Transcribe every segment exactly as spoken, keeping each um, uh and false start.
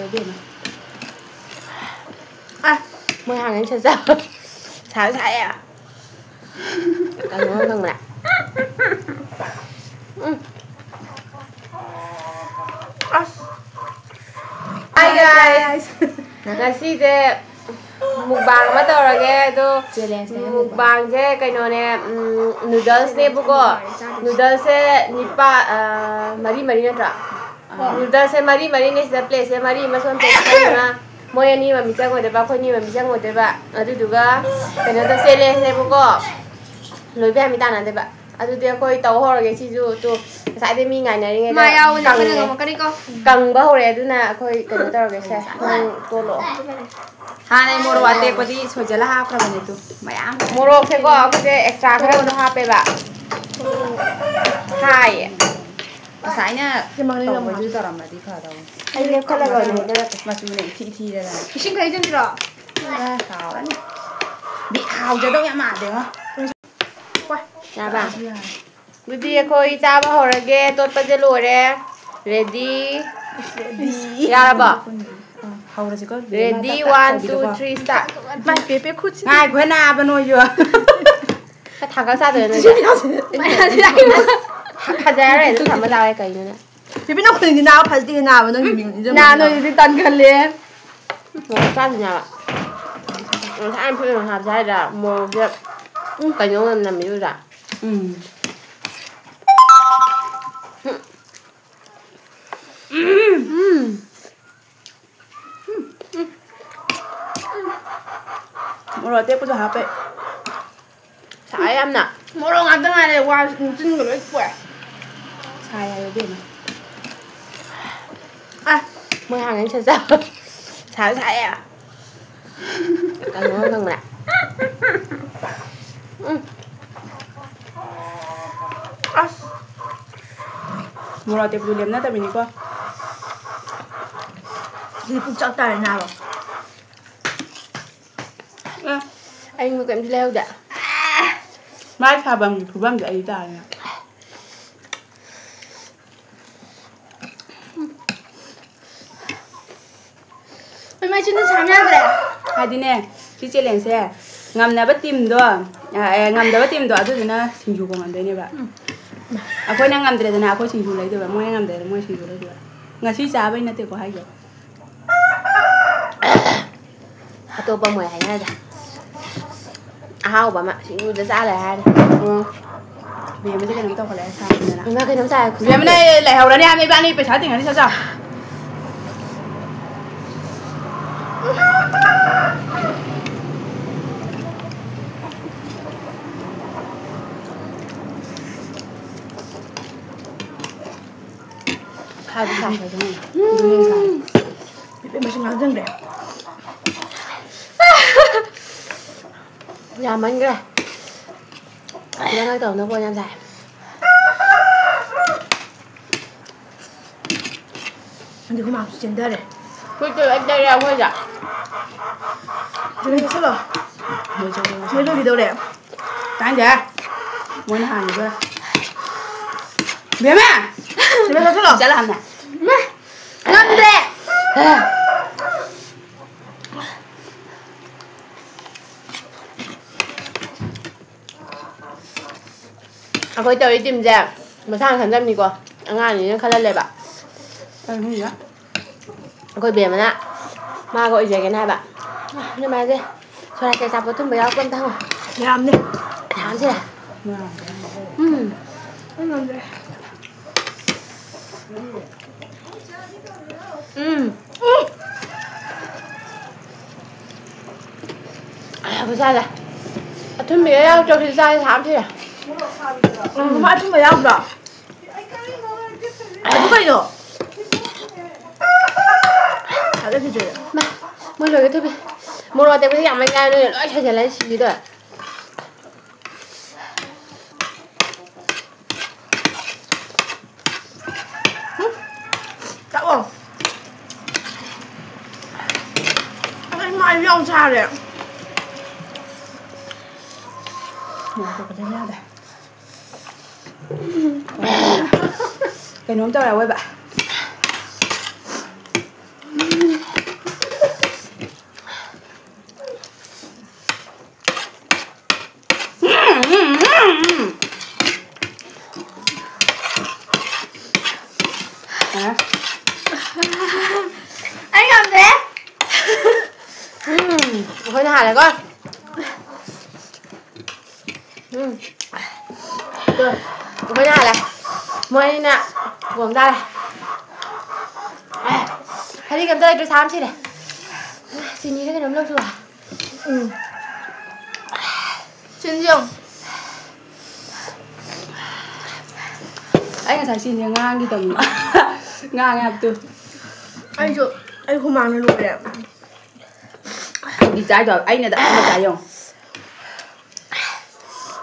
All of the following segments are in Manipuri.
ꯏꯕꯦꯝꯃ꯫ ꯑ, ꯃꯣꯏ ꯍꯥꯟꯅ ꯁꯠꯆꯕ꯫ ꯁꯥꯁꯨ ꯁꯥꯏꯌꯦ꯫ ꯀꯩꯅꯣ ꯈꯪꯕ꯭ꯔꯥ? ꯎꯝ꯫ ꯑꯁ꯫ Hi guys꯫ ꯉꯁꯤꯁꯦ mukbang ꯑꯃ ꯇꯧꯔꯒꯦ꯫ ꯑꯗꯣ challenge ꯅꯦ mukbang꯫ Mukbang ꯁꯦ ꯀꯩꯅꯣꯅꯦ, ꯎꯝ, noodles ꯅꯦꯕꯀꯣ꯫ Noodles ꯁꯦ ꯅꯤꯄꯥ-, ꯑ, ꯃꯔꯤ ꯃꯔꯤ ꯅꯠꯇ꯭ꯔꯥ? ꯑꯥ꯫ Noodles ꯁꯦ ꯃꯔꯤ ꯃꯔꯤꯅꯦ꯫ ꯁꯤꯗ plate ꯁꯦ ꯃꯔꯤ ꯑꯃ, ꯁꯣꯝ plate ꯁꯦ ꯃꯔꯤ ꯑꯃ꯫ ꯃꯣꯏ ꯑꯅꯤ ꯑꯃ ꯃꯤ ꯆꯪꯉꯣꯏꯗꯣꯏꯕ, ꯑꯩꯈꯣꯏ ꯑꯅꯤ ꯑꯃ ꯃꯤ ꯆꯪꯉꯣꯏꯗꯣꯏꯕ꯫ ꯑꯗꯨꯗꯨꯒ ꯀꯩꯅꯣ ꯇꯧ, challenge ꯅꯦꯕꯀꯣ꯫ ꯂꯣꯏꯕ ꯌꯥ ꯃꯤ ꯇꯥꯟꯅꯗꯣꯏꯕ꯫ ꯑꯗꯨꯗꯤ ꯑꯩꯈꯣꯏ ꯇꯧ ꯍꯧꯔꯒꯦ ꯁꯤꯁꯨ꯫ ꯇꯨ, ꯉꯁꯥꯏꯗꯩ ꯃꯤ ꯉꯥꯏꯅꯔꯤꯉꯩꯗ ꯃꯥ ꯌꯥꯎꯕꯅꯦ, ꯑꯩꯈꯣꯏꯅ ꯀꯪꯉꯦ꯫ ꯉꯝꯃꯛꯀꯅꯤꯀꯣ꯫ ꯀꯪꯕ ꯍꯧꯔꯦ, ꯑꯗꯨꯅ ꯑꯩꯈꯣꯏ ꯀꯩꯅꯣ ꯇꯧꯔꯒꯦ ꯁꯦ꯫ ꯅꯪ ꯇꯣꯠꯂꯣ꯫ ꯍꯥꯟꯅꯩ ꯃꯣꯔꯣꯛ ꯑꯇꯦꯛꯄꯗꯤ ꯁꯣꯏꯖꯜꯂ ꯍꯥꯞꯈ꯭ꯔꯕꯅꯦ ꯇꯨ꯫ ꯃꯌꯥꯝ꯫ ꯃꯣꯔꯣꯛꯁꯦꯀꯣ ꯑꯩꯈꯣꯏꯁꯦ extra ꯈꯔꯁꯨ ꯍꯥꯞꯄꯦꯕ꯫ ꯍꯥꯏꯌꯦ꯫ ꯉꯁꯥꯏꯅ ꯁꯤ ꯃꯪꯂꯤ ꯇꯧꯕꯁꯨ ꯂꯝꯃꯣ꯫ ꯇꯧꯔꯝꯃꯗꯤ ꯐꯗꯧꯅꯤ꯫ ꯑꯩ ꯂꯦꯞꯈꯠꯂꯒ ꯑꯣꯏꯅ ꯍꯥꯏꯗꯔꯛꯀꯦ꯫ ꯃꯆꯨꯅ ꯏꯊꯤ ꯊꯤꯔꯗꯅ꯫ ꯏꯁꯤꯡ ꯈꯔ ꯍꯩꯖꯤꯟꯁꯤꯔꯣ? ꯑ, ꯍꯥꯎꯔꯅꯤ꯫ ꯕꯤ ꯍꯥꯎꯖꯗꯧ ꯌꯥꯝ ꯃꯥꯜꯂꯦꯉꯣ꯫ ꯌꯥꯔꯕ? ꯑꯗꯨꯗꯤ ꯑꯩꯈꯣꯏ ꯆꯥꯕ ꯍꯧꯔꯒꯦ꯫ ꯇꯣꯠꯄꯁꯦ ꯂꯣꯏꯔꯦ꯫ Ready? Ready꯫ ꯌꯥꯔꯕꯣ? ꯑ, ꯍꯧꯔꯁꯤꯀꯣ꯫ Ready, one, two, three, start꯫ ꯃꯥꯏ ꯄꯦꯄꯦ ꯈꯨꯠꯁꯤ꯫ ꯉꯥꯏꯈꯣ, ꯅꯥꯕ ꯅꯣꯏꯁꯨ꯫ ꯈꯔ ꯊꯥꯡꯒꯠ ꯆꯥꯗꯣꯏꯔꯣ ꯅꯣꯏꯁꯦ? ꯃꯌꯥꯝꯁꯤ ꯂꯥꯛꯏ꯫ ꯐꯖꯔꯔꯣꯏ, ꯑꯗꯨꯝ ꯊꯝꯕ ꯂꯥꯛꯑꯣꯏ ꯀꯩꯅꯣꯅꯦ꯫ ꯕꯦꯕꯤ, ꯅꯪ ꯈꯨꯗꯤꯡꯗꯤ ꯅꯥꯕ ꯐꯖꯗꯦ, ꯅꯥꯕ ꯅꯪꯒꯤ ꯃꯤꯡ ꯅꯤꯡꯁꯤꯡꯕ ꯅꯥ ꯉꯝꯗꯦ꯫ ꯅꯣꯏꯗꯤ ꯇꯟꯈꯜꯂꯦ꯫ ꯃꯣꯔꯣꯛ ꯆꯥꯗꯣꯏꯅꯦ ꯍꯥꯏꯕ꯫ ꯉꯁꯥꯏ ꯑꯩꯅ ꯐꯨꯠꯂꯒ ꯍꯥꯞꯁꯦ ꯍꯥꯏꯗ꯭ꯔꯥ? ꯃꯣꯔꯣꯛꯁꯦ ꯀꯩꯅꯣ ꯑꯣꯏꯅ ꯅꯝꯃꯤꯗꯨꯗ꯫ ꯎꯝ꯫ ꯎꯝ꯫ ꯃꯣꯔꯣꯛ ꯑꯇꯦꯛꯄꯁꯨ ꯍꯥꯞꯄꯦ꯫ ꯁꯥꯏ ꯌꯥꯝꯅ꯫ ꯃꯣꯔꯣꯛ ꯉꯥꯛꯇ ꯉꯥꯏꯔꯦ, ꯋꯥ ꯆꯤꯟꯒ ꯂꯣꯏ ꯄꯣꯛꯑꯦ꯫ ꯁꯥꯏ ꯍꯥꯏꯌꯣ ꯏꯕꯦꯝꯃ꯫ ꯑ, ꯃꯣꯏ ꯍꯥꯟꯅ ꯁꯠꯆꯕ꯫ ꯁꯥꯁꯨ ꯁꯥꯏꯌꯦ꯫ ꯀꯩꯅꯣ ꯈꯪꯕ꯭ꯔꯥ? ꯎꯝ꯫ ꯑꯁ꯫ ꯃꯣꯔꯣꯛ ꯑꯇꯦꯛꯄꯗꯨ ꯂꯦꯝꯅꯗꯕꯤꯅꯤꯀꯣ꯫ ꯁꯤꯗꯤ ꯄꯨꯛ ꯆꯥꯛ ꯇꯥꯔꯦ ꯅꯥꯕ꯫ ꯑ꯫ ꯑꯌꯤꯡꯕ ꯀꯩꯝꯇ ꯂꯩꯍꯧꯗꯦ꯫ ꯃꯥꯏ ꯁꯥꯐꯝꯒꯤ ꯐꯨꯐꯝꯗꯤ ꯑꯩ ꯇꯥꯔꯦ꯫ ꯑꯩꯁꯨ ꯅꯨꯡꯁꯥ ꯌꯥꯗ꯭ꯔꯦ꯫ ꯍꯥꯏꯗꯤꯅꯦ, ꯁꯤ ꯆꯦꯂꯦꯟꯖꯁꯦ ꯉꯝꯅꯕ ꯇꯤꯝꯗꯣ, ꯑꯦ, ꯉꯝꯗꯕ ꯇꯤꯝꯗꯣ ꯑꯗꯨꯗꯨꯅ ꯁꯤꯡꯖꯨ ꯀꯣꯡꯍꯟꯗꯣꯏꯅꯦꯕ꯫ ꯑꯩꯈꯣꯏꯅ ꯉꯝꯗ꯭ꯔꯦꯗꯅ, ꯑꯩꯈꯣꯏ ꯁꯤꯡꯖꯨ ꯂꯩꯗꯣꯏꯕ, ꯃꯣꯏꯅ ꯉꯝꯗ꯭ꯔꯦꯗꯅ ꯃꯣꯏ ꯁꯤꯡꯖꯨ ꯂꯩꯗꯣꯏꯕ꯫ ꯉꯁꯤ ꯆꯥꯕꯩ ꯅꯠꯇꯦꯀꯣ ꯍꯥꯏꯁꯦ꯫ ꯑꯇꯣꯞꯄ ꯃꯣꯏ ꯍꯥꯏꯅꯔꯗ ꯑꯍꯥꯎꯕ ꯑꯃ ꯁꯤꯡꯖꯨꯗ ꯆꯥ ꯂꯩ ꯍꯥꯏꯔꯦ꯫ ꯑꯣ꯫ ꯕꯦꯝꯃꯗꯤ ꯀꯩꯅꯣꯝ ꯇꯧꯈꯠꯂꯛꯑꯦ, ꯁꯥꯎꯗꯅ꯫ ꯏꯃꯥ ꯀꯩꯅꯣꯝ ꯆꯥꯏ꯫ ꯕꯦꯝꯃꯅ ꯂꯩꯍꯧꯔꯅꯤ ꯍꯥꯏꯕꯅꯤ, ꯏꯕꯥꯅꯤ ꯄꯩꯁꯥ ꯇꯤꯡꯉꯅꯤ, ꯆꯠ ꯆꯥꯎ꯫ ꯈꯥꯏꯕ ꯁꯥꯏ꯫ ꯎꯝ꯫ ꯏꯕꯦꯝꯃ, ꯁꯤ ꯉꯥꯡꯁꯤꯟꯈ꯭ꯔꯦ꯫ ꯌꯥꯝꯃꯟꯈ꯭ꯔꯦ꯫ ꯁꯤꯗ ꯉꯥꯏ ꯇꯧꯅꯕ ꯄꯣꯠ ꯌꯥꯝ ꯁꯥꯏ꯫ ꯑꯗꯨ ꯍꯨꯃꯥꯡꯁꯨ ꯆꯦꯟꯊꯔꯦ꯫ ꯐꯨꯔꯤꯠꯇꯨ ꯂꯣꯏ ꯇꯩꯔꯦ ꯑꯩꯈꯣꯏꯗ꯫ ꯁꯤꯗ ꯆꯠꯁꯤꯜꯂꯣ꯫ ꯁꯤꯗ ꯂꯣꯏꯈꯤꯗꯧꯔꯦ꯫ ꯇꯥꯅꯤꯡꯗꯦ꯫ ꯃꯣꯏꯅ ꯍꯥꯟꯈꯤꯗꯣꯔꯦ꯫ ꯕꯦꯝꯃ! ꯁꯤꯗ ꯆꯠꯁꯤꯜꯂꯣ꯫ ꯆꯠꯂꯣ ꯍꯥꯟꯅ꯫ ꯉꯝꯗ꯭ꯔꯦ꯫ ꯑꯩꯈꯣꯏ ꯇꯧꯔꯤ ꯇꯤꯝꯁꯦ ꯃꯁꯥꯅ ꯈꯟꯖꯕꯅꯤꯀꯣ, ꯑꯉꯥꯡ ꯑꯅꯤꯅ ꯈꯜꯍꯜꯂꯦꯕ꯫ ꯑꯩꯈꯣꯏ ꯕꯦꯝꯃꯅ ꯃꯥꯒ ꯑꯣꯏꯖꯒꯦꯅ ꯍꯥꯏꯕ꯫ ꯑꯗꯨꯃꯥꯏꯅ ꯁꯣꯔꯥꯠꯀꯤ ꯑꯆꯥꯄꯣꯠ ꯊꯨꯝꯕ ꯌꯥꯎꯔꯛꯄ ꯑꯝꯇ ꯍꯪꯉꯣ꯫ ꯌꯥꯝꯅꯤ꯫ ꯃꯌꯥꯝꯁꯦ꯫ ꯎꯝ꯫ ꯑꯩ ꯉꯝꯗ꯭ꯔꯦ꯫ ꯎꯝ꯫ ꯎꯝ꯫ ꯑꯌꯥ, ꯈꯨꯠꯁꯥꯁꯦ꯫ ꯑꯊꯨꯝꯕꯤꯒ ꯌꯥꯎꯗ꯭ꯔꯣ? ꯈꯨꯠꯁꯥꯁꯦ ꯁꯥꯕ ꯊꯤꯔꯦ꯫ ꯎꯝ꯫ ꯃꯥ ꯑꯊꯨꯝꯕ ꯌꯥꯎꯗ꯭ꯔꯣ? ꯑꯗꯨ ꯀꯩꯅꯣ? ꯊꯥꯖꯈꯤꯗ꯭ꯔꯦ꯫ ꯃꯥ, ꯃꯣꯏ ꯂꯣꯏꯒꯦ ꯊꯨꯕꯤ꯫ ꯃꯣꯔꯣꯛ ꯑꯇꯦꯛꯄꯁꯦ ꯌꯥꯝꯃꯟ ꯌꯥꯔꯦ, ꯅꯣꯏꯅ ꯂꯣꯏ ꯁꯣꯏꯖꯜꯂꯦ ꯁꯤꯒꯤꯗꯣ꯫ ꯍꯨꯝ, ꯇꯛꯑꯣ꯫ ꯑꯩ ꯃꯥꯏꯁꯨ ꯌꯥꯝ ꯁꯥꯔꯦ꯫ ꯀꯩꯅꯣꯝ ꯇꯧꯔꯦ ꯑꯋꯣꯏꯕ꯫ ꯑꯩ ꯉꯝꯗ꯭ꯔꯦ꯫ ꯎꯝ, ꯑꯩꯈꯣꯏꯅ ꯍꯥꯜꯂꯦꯀꯣ꯫ ꯎꯝ꯫ ꯑꯗꯣ ꯑꯩꯈꯣꯏꯅ ꯍꯥꯜꯂꯦ꯫ ꯃꯣꯏꯅ ꯊꯣꯡ ꯇꯥꯔꯦ꯫ ꯍꯔꯤ ꯀꯩꯝꯇ ꯂꯩꯇ꯭ꯔꯦ, ꯁꯥ ꯑꯃ ꯁꯤꯔꯦ꯫ ꯆꯤꯅꯤꯁꯦ ꯀꯩꯅꯣꯝ ꯂꯧꯁꯤꯜꯂꯣ꯫ ꯎꯝ꯫ ꯆꯤꯟꯁꯦ ꯌꯦꯡꯉꯨ꯫ ꯑꯩ ꯉꯁꯥꯏ ꯆꯤꯟꯁꯦ ꯉꯥꯡꯒꯦ ꯇꯧꯅꯤ꯫ ꯉꯥꯡꯉꯦ ꯍꯥꯏꯕꯗꯨ꯫ ꯑꯩꯁꯨ, ꯑꯩ ꯍꯨꯃꯥꯡꯅ ꯂꯣꯏꯔꯦ꯫ ꯑꯩꯗꯤ ꯆꯥꯏꯗꯣ, ꯑꯩꯅ ꯑꯗ ꯑꯃ ꯆꯥꯏ ꯌꯦꯡꯉꯣ꯫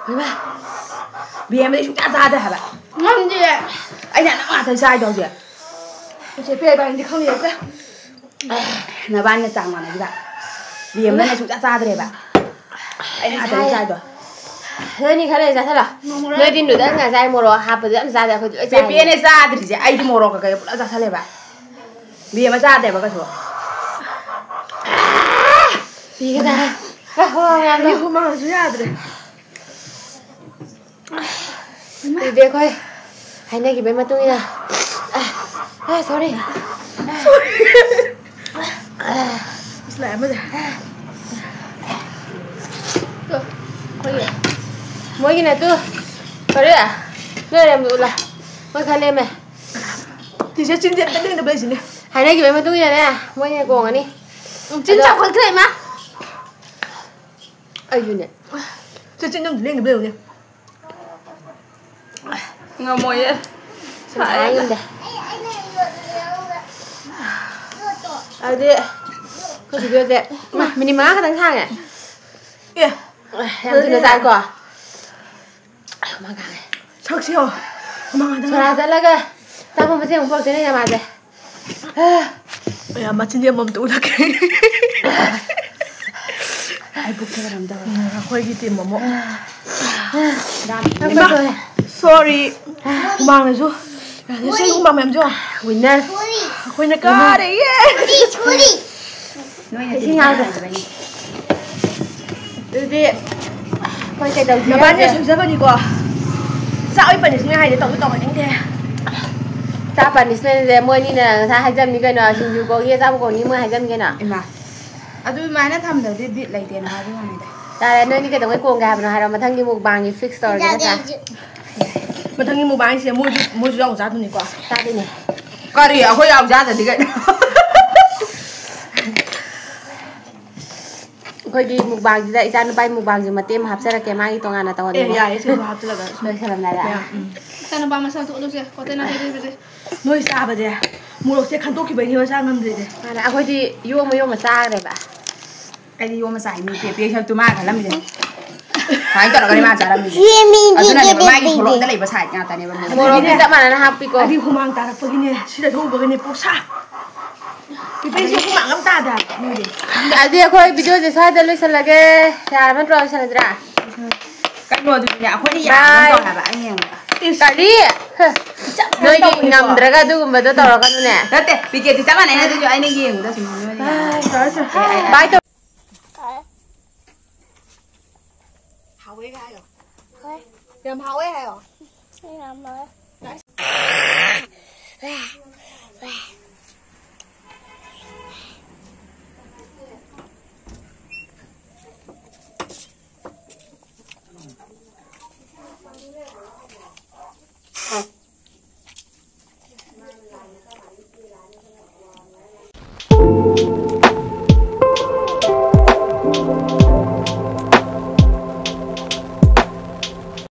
ꯍꯩꯃꯥ꯫ ꯕꯦꯝꯃꯗꯤ ꯁꯨꯡꯆꯥ ꯆꯥꯗꯦ ꯍꯥꯏꯕ꯫ ꯉꯝꯗꯤꯌꯦ꯫ ꯑꯩꯅ ꯑꯅꯝ ꯉꯥꯛꯇ ꯆꯥꯏꯗꯣ ꯍꯧꯖꯤꯛ꯫ ꯏꯆꯦ ꯄꯦ ꯏꯕꯥꯅꯤꯗꯤ ꯈꯪꯗꯦ ꯍꯦꯛꯇ꯫ ꯅꯕꯥꯅꯤꯅ ꯆꯥꯡ ꯃꯥꯟꯅꯩꯕ꯫ ꯕꯦꯝꯃꯅ ꯁꯨꯡꯆꯥ ꯆꯥꯗ꯭ꯔꯦꯕ꯫ ꯑꯩꯅ ꯉꯥꯛꯇꯅꯤ ꯆꯥꯏꯗꯣ꯫ ꯅꯣꯏꯅꯤ ꯈꯔ ꯂꯩꯔ ꯆꯥꯁꯜꯂꯣ꯫ ꯅꯣꯏꯗꯤ ꯅꯨꯗꯜ ꯉꯥꯛ ꯆꯥꯏ, ꯃꯣꯔꯣꯛ ꯍꯥꯞꯄꯗꯤ ꯑꯝ ꯆꯥꯗꯦ ꯑꯩꯈꯣꯏꯗꯤ ꯂꯣꯏ ꯆꯥꯏ꯫ ꯄꯦꯄꯦꯅꯦ ꯆꯥꯗ꯭ꯔꯤꯁꯦ, ꯑꯩꯗꯤ ꯃꯣꯔꯣꯛ ꯀꯩꯀꯩ ꯄꯨꯂꯞ ꯆꯥꯁꯜꯂꯦꯕ꯫ ꯕꯦꯝꯃ ꯆꯥꯗꯦꯕ ꯀꯩꯁꯨ꯫ ꯄꯤꯒꯗ꯫ ꯋꯥ ꯃꯌꯥꯝꯗꯣ꯫ ꯑꯩ ꯍꯨꯃꯥꯡꯁꯨ ꯌꯥꯗ꯭ꯔꯦ꯫ ꯑꯗꯨꯗꯤ ꯑꯩꯈꯣꯏ ꯍꯥꯏꯅꯈꯤꯕꯒꯤ ꯃꯇꯨꯡ ꯏꯟꯅ, ꯑ, ꯑ, sorry꯫ ꯑꯁ, ꯂꯥꯛꯑꯦ ꯑꯃꯁꯦ꯫ ꯇꯨ, ꯑꯩꯈꯣꯏꯒꯤ꯫ ꯃꯣꯏꯒꯤꯅ ꯇꯨ, ꯀꯔꯤ? ꯅꯣꯏ ꯂꯩꯔꯝꯗꯣ ꯎꯠꯂꯣ꯫ ꯃꯣꯏ ꯈꯔ ꯂꯦꯝꯃꯦ꯫ ꯇꯤꯆꯔ ꯆꯤꯟꯁꯦ ꯑꯝꯇ ꯂꯦꯡꯗꯕ ꯂꯩꯁꯤꯅꯦ꯫ ꯍꯥꯏꯅꯈꯤꯕꯒꯤ ꯃꯇꯨꯡ ꯏꯟꯅꯅꯦ, ꯃꯣꯏꯅ ꯀꯣꯡꯉꯅꯤ꯫ ꯎꯝ, ꯆꯤꯟ ꯑꯗꯣ ꯆꯥꯎꯈꯠꯈ꯭ꯔꯦ, ꯏꯃꯥ꯫ ꯑꯩꯁꯨꯅꯦ꯫ ꯆꯤꯟ ꯑꯗꯨꯝ ꯂꯦꯡꯗꯕ ꯂꯩꯌꯨꯅꯦ꯫ ꯉꯝꯃꯣꯏꯌꯦ꯫ ꯁꯥꯏ꯫ ꯉꯝꯗꯦ꯫ ꯑꯗꯨꯗꯤ ꯑꯩꯈꯣꯏ ꯚꯤꯗꯤꯑꯣꯁꯦ, ꯃꯥ, ꯃꯤꯅꯤꯠ ꯃꯉꯥ ꯈꯛꯇꯪ ꯁꯥꯡꯉꯦ꯫ ꯑꯦ꯫ ꯌꯥꯝ ꯊꯨꯅ ꯆꯥꯏꯀꯣ꯫ ꯍꯨꯃꯥꯡ ꯀꯥꯡꯉꯦ꯫ ꯁꯛꯁꯤ ꯌꯦꯡꯉꯣ꯫ ꯍꯨꯃꯥꯡ ꯉꯥꯛꯇ ꯁꯣꯔꯥ ꯉꯥꯏ꯫ ꯆꯠꯂꯒ ꯆꯥꯛꯈꯨꯝ ꯃꯆꯦꯠ ꯑꯃꯨꯛ ꯄꯨꯔꯛꯇꯣꯏꯅꯦ ꯃꯥꯁꯦ꯫ ꯃꯌꯥꯝ ꯃꯆꯤꯟꯁꯦ ꯑꯃꯃꯝꯇ ꯎꯠꯂꯛꯀꯦ꯫ ꯑꯩ ꯄꯨꯛꯁꯦ ꯀꯩꯅꯣꯝ ꯇꯧꯔꯦ꯫ ꯎꯝ, ꯑꯩꯈꯣꯏꯒꯤ ꯇꯤꯝ ꯑꯃꯨꯛ꯫ ꯌꯥꯝ ꯏꯃꯥ, ꯐꯖꯔꯦ꯫ Sorry꯫ ꯍꯨꯃꯥꯡꯅꯁꯨ꯫ ꯌꯥꯗꯦ, ꯁꯤ ꯍꯨꯃꯥꯡ ꯃꯌꯥꯝꯁꯦ ꯌꯦꯡꯉꯣ꯫ Winner꯫ ꯑꯩꯈꯣꯏꯅ ꯀꯥꯔꯦ, ꯌꯦ! ꯅꯣꯏꯅ ꯏꯁꯤꯡ ꯍꯥꯞꯄꯣ꯫ ꯑꯗꯨꯗꯤ ꯑꯩꯈꯣꯏ ꯀꯩꯗꯧꯁꯤꯒꯦ? ꯅꯕꯥꯅꯤꯅ ꯁꯣꯏꯖꯕꯅꯤꯀꯣ꯫ ꯆꯥꯛ ꯑꯣꯏ ꯄꯟꯅꯤꯁꯤꯅꯦ ꯍꯥꯏꯗꯤ ꯇꯧꯁꯨ ꯇꯧꯍꯟꯅꯤꯡꯗꯦ꯫ ꯆꯥ ꯄꯥꯅꯤꯁꯃꯦꯟꯁꯦ ꯃꯣꯏꯅꯤꯅ ꯉꯁꯥꯏ ꯍꯥꯏꯖꯕꯅꯤ ꯀꯩꯅꯣ, ꯁꯤꯡꯖꯨ ꯀꯧꯅꯤ, ꯑꯆꯥꯄꯣꯠ ꯀꯧꯅꯤ ꯃꯣꯏ ꯍꯥꯏꯖꯕꯅꯤ ꯀꯩꯅꯣ꯫ ꯏꯃꯥ, ꯑꯗꯨꯃꯥꯏꯅ ꯊꯝꯗ꯭ꯔꯗꯤ ꯕꯤꯠ ꯂꯩꯇꯦꯅ ꯍꯥꯏꯕ ꯋꯥꯅꯤꯗ꯫ ꯌꯥꯔꯦ, ꯅꯣꯏꯅꯤ ꯀꯩꯗꯧꯉꯩ ꯀꯣꯡꯒꯦ ꯍꯥꯏꯕꯅꯣ ꯍꯥꯏꯔꯣ, ꯃꯊꯪꯒꯤ ꯃꯨꯛꯕꯥꯡꯒꯤ ꯐꯤꯛꯁ ꯇꯧꯔꯒꯦ ꯅꯠꯇ꯭ꯔꯥ? ꯃꯊꯪꯒꯤ ꯃꯨꯛꯕꯥꯡꯁꯦ ꯃꯣꯏꯁꯨ, ꯃꯣꯏꯁꯨ ꯌꯥꯎꯅ ꯆꯥꯗꯣꯏꯅꯤꯀꯣ꯫ ꯆꯥꯗꯣꯏꯅꯦ꯫ ꯀꯔꯤ? ꯑꯩꯈꯣꯏ ꯌꯥꯎ ꯆꯥꯗꯗꯤ ꯀꯩꯅꯣ? ꯑꯩꯈꯣꯏꯒꯤ ꯃꯨꯛꯕꯥꯡꯁꯤꯗ ꯏꯆꯥ ꯅꯨꯄꯥꯒꯤ ꯃꯨꯛꯕꯥꯡꯁꯦ ꯃꯇꯦꯛ ꯑꯃ ꯍꯥꯞꯆꯔꯛꯀꯦ, ꯃꯥꯒꯤ ꯇꯣꯉꯥꯟꯅ ꯑꯦ, ꯇꯧꯍꯟꯅꯤꯡꯕ꯫ ꯌꯥꯏꯌꯦ, ꯁꯤꯁꯨ ꯍꯥꯞꯆꯤꯜꯂꯒ꯫ ꯂꯣꯏꯁꯜꯂꯝꯗꯥꯏꯗ꯫ ꯌꯥꯝ, ꯎꯝ꯫ ꯏꯆꯥ ꯅꯨꯄꯥ ꯃꯁꯛ ꯊꯣꯛꯍꯜꯂꯨꯁꯦ, ꯀꯣꯇꯦꯅꯥ ꯇꯩꯗꯣꯏꯕꯁꯦ꯫ ꯅꯣꯏ ꯆꯥꯕꯁꯦ ꯃꯣꯔꯣꯛꯁꯦ ꯈꯟꯗꯣꯛꯈꯤꯕꯒꯤꯅꯦꯕ ꯆꯥ ꯉꯝꯗ꯭ꯔꯤꯁꯦ꯫ ꯃꯥꯅꯦ, ꯑꯩꯈꯣꯏꯗꯤ ꯌꯣꯝꯃ ꯌꯣꯝꯃ ꯆꯥꯈ꯭ꯔꯦꯕ꯫ ꯑꯩꯗꯤ ꯌꯣꯝꯃ ꯆꯥꯏ, ꯃꯤ ꯄꯦ-, ꯄꯦ ꯁꯛꯇꯨ ꯃꯥ ꯈꯜꯂꯝꯃꯤꯁꯦ꯫ ꯁꯨꯃꯥꯏꯅ ꯇꯧꯔꯒꯅꯦ ꯃꯥ ꯆꯥꯔꯝꯃꯤꯁꯦ꯫ ꯑꯗꯨꯅꯅꯦꯕ ꯃꯥꯒꯤ ꯁꯣꯔꯣꯛꯇ ꯂꯩꯕ ꯁꯥꯏꯠ ꯉꯥꯛꯇꯅꯦꯕ ꯃꯣꯏ꯫ ꯃꯣꯔꯣꯛꯇꯤ ꯆꯞ ꯃꯥꯟꯅꯅ ꯍꯥꯞꯄꯤꯀꯣ꯫ ꯑꯗꯤ ꯍꯨꯃꯥꯡ ꯇꯥꯔꯛꯄꯒꯤꯅꯦ, ꯁꯤꯗ ꯊꯣꯛꯎꯕꯒꯅꯦ ꯄꯣꯛꯁꯥ꯫ ꯄꯤꯄꯩꯁꯦ ꯍꯨꯃꯥꯡ ꯑꯃ ꯇꯥꯗꯦ ꯍꯥꯏꯕ ꯃꯣꯏꯗꯤ꯫ ꯑꯗꯨꯗꯤ ꯑꯩꯈꯣꯏ ꯚꯤꯗꯤꯑꯣꯁꯦ ꯁ꯭ꯋꯥꯏꯗ ꯂꯣꯏꯁꯤꯜꯂꯒꯦ꯫ ꯌꯥꯔꯕ ꯅꯠꯇ꯭ꯔꯣ? ꯂꯣꯏꯁꯤꯜꯂꯗ꯭ꯔꯥ? ꯀꯩꯅꯣꯗꯨꯗꯤꯅꯦ, ꯑꯩꯈꯣꯏꯅ ꯌꯥꯝ ꯕꯥꯏ꯫ ꯇꯧ ꯍꯥꯏꯕ ꯑꯩ ꯌꯦꯡꯕꯗ꯫ ꯀꯔꯤ? ꯆꯞ ꯃꯥꯟꯅ ꯅꯣꯏꯒꯤ ꯇꯧꯕꯅꯤꯀꯣ꯫ ꯉꯝꯗ꯭ꯔꯒ ꯑꯗꯨꯒꯨꯝꯕꯗꯣ ꯇꯧꯔꯛꯀꯅꯨꯅꯦ꯫ ꯅꯠꯇꯦ, ꯄꯤꯀꯦꯠꯇꯤ ꯆꯞ ꯃꯥꯟꯅꯩ, ꯑꯗꯨꯁꯨ ꯑꯩꯅ ꯌꯦꯡꯕꯗ ꯁꯨꯝ ꯅꯣꯏꯅ ꯌꯥꯝ ꯑꯥ, ꯇꯧꯔꯦ, ꯇꯧꯔꯦ꯫ ꯑꯦ, ꯑꯩ, ꯑꯩ, ꯕꯥꯏ ꯇꯧ꯫ ꯍꯥꯎꯋꯦꯒ ꯍꯥꯏꯌꯣ꯫ ꯍꯣꯏ꯫ ꯌꯥꯝ ꯍꯥꯎꯋꯦ ꯍꯥꯏꯌꯣ꯫ ꯌꯥꯝ ꯍꯥꯎꯋꯦ꯫